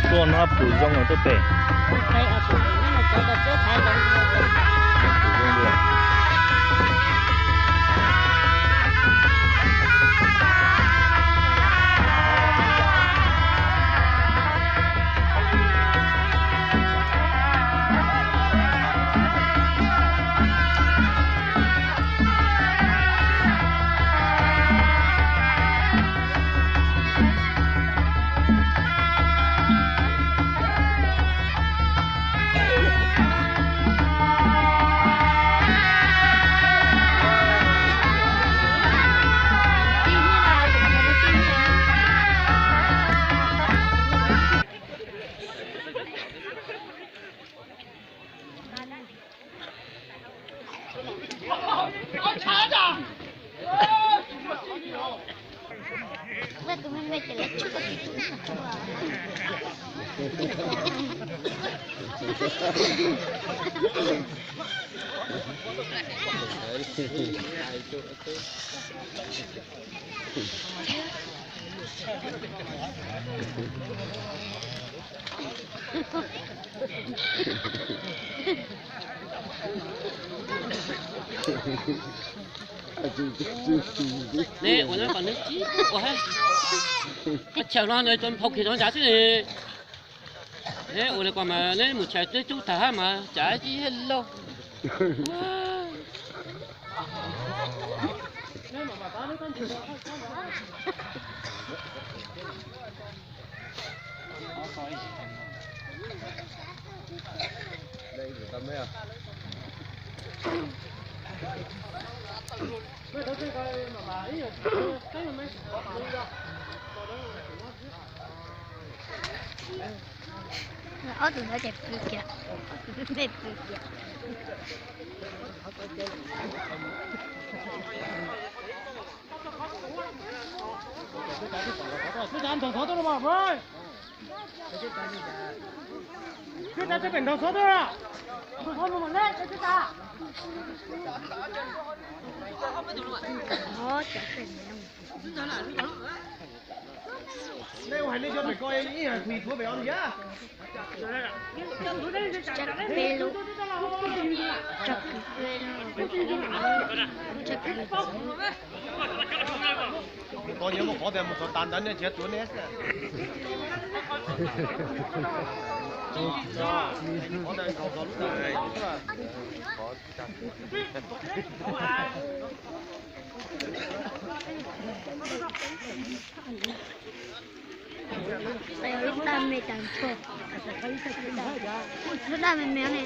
Tuaj no pum zoo os tuaj pem. Neb ua no kom neb tib ua hab, chaws no nws tsuas nphau kiag rau nrad xwb ne. Neb ua li ko mas neb mus chaws teb tub tag hab mas cas tib lauj. Ob tug ntawd ces pw kiag, pw kiag. Nej ua hais nej cov pem ko ib hais kws thuav pem o ntiav. Ko nyias muaj qhov tias mus txog tas ntawd nej tsis tuav nej xwb. Lub daj me tas ntsho. Lub daj me me ne.